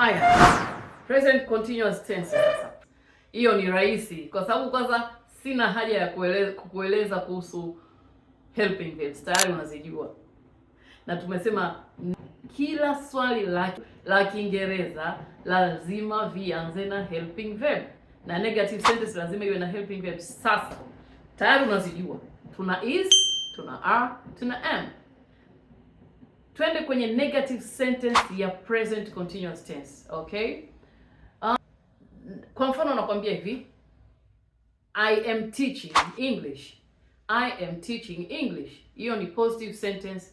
Haya, present continuous tense sasa. Hiyo ni rahisi kwa sababu kwanza sina haja ya kukueleza kuhusu helping verbs, tayari unazijua, na tumesema kila swali la Kiingereza lazima vianze na helping verb na negative sentence lazima iwe na helping verb. Sasa tayari unazijua, tuna is, tuna are, tuna am. Twende kwenye negative sentence ya present continuous tense, okay? Kwa mfano nakwambia hivi, I am teaching English. I am teaching English. Hiyo ni positive sentence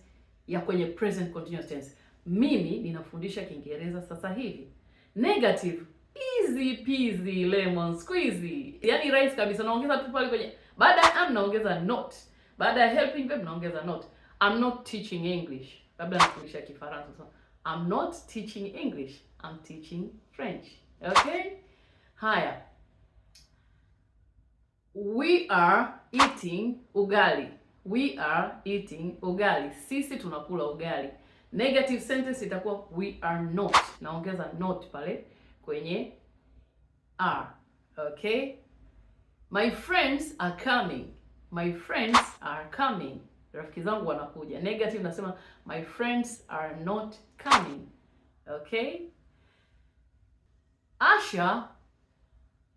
ya kwenye present continuous tense. Mimi ninafundisha Kiingereza sasa hivi. Negative, easy peasy lemon squeezy. Yaani rahisi kabisa, naongeza tu pale kwenye baada ya am naongeza not. Baada ya helping verb naongeza not. I'm not teaching English. Labda nafundisha Kifaransa. So, I'm not teaching English. I'm teaching French. Okay? Haya. We are eating ugali. We are eating ugali. Sisi tunakula ugali. Negative sentence itakuwa we are not. Naongeza not pale kwenye are. Okay? My friends are coming. My friends are coming. Rafiki zangu wanakuja. Negative nasema my friends are not coming. Okay? Asha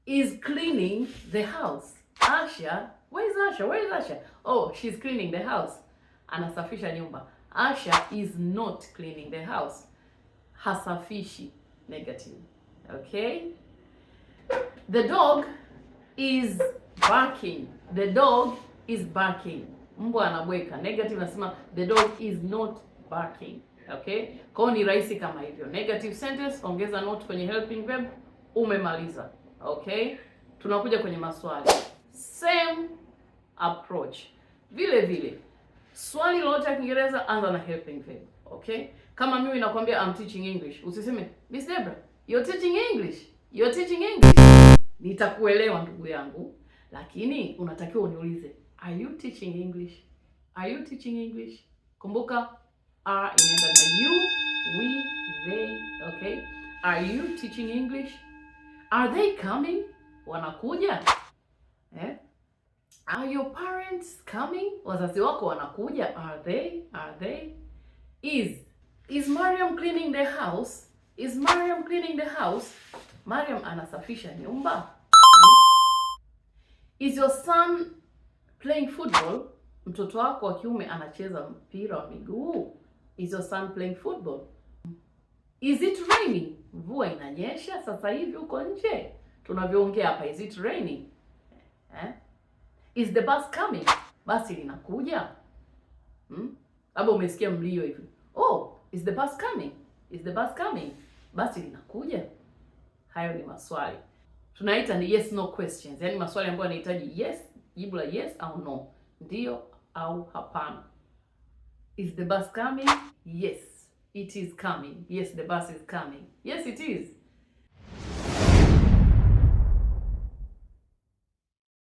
is cleaning the house. Asha, where is Asha? Where is Asha? Oh, she's cleaning the house. Anasafisha nyumba. Asha is not cleaning the house. Hasafishi. Negative. Okay? The dog is barking. The dog is barking. Mbwa anabweka. Negative nasema the dog is not barking. Okay? Kwa hiyo ni rahisi kama hivyo. Negative sentence, ongeza not kwenye helping verb, umemaliza. Okay? Tunakuja kwenye maswali. Same approach. Vile vile swali lolote ya Kiingereza anza na helping verb. Okay? Kama mimi nakwambia I'm teaching English, usiseme, "Miss Debra, you're teaching English. You're teaching English." Nitakuelewa ndugu yangu, lakini unatakiwa uniulize, "Are you teaching English? Are you teaching English?" Kumbuka are inaenda na you, we, they, okay? Are you teaching English? Are they coming? Wanakuja? Eh? Are your parents coming? Wazazi wako wanakuja? Are they? Are they? Is. Is Mariam cleaning the house? Is Mariam cleaning the house? Mariam anasafisha nyumba? Is your son playing football? Mtoto wako wa kiume anacheza mpira wa miguu? Is your son playing football? Is it raining? Mvua inanyesha sasa hivi huko nje tunavyoongea hapa. Is it raining? Eh? Is the bus coming? Basi linakuja? Hmm? Labda umesikia mlio hivi. Oh, is the bus coming? Is the bus coming? Basi linakuja? Hayo ni maswali tunaita ni yes no questions, yaani maswali ambayo yanahitaji yes, jibu la yes au no, ndio au hapana. Is the bus coming? Yes, it is coming. Yes, the bus is coming. Yes, it is.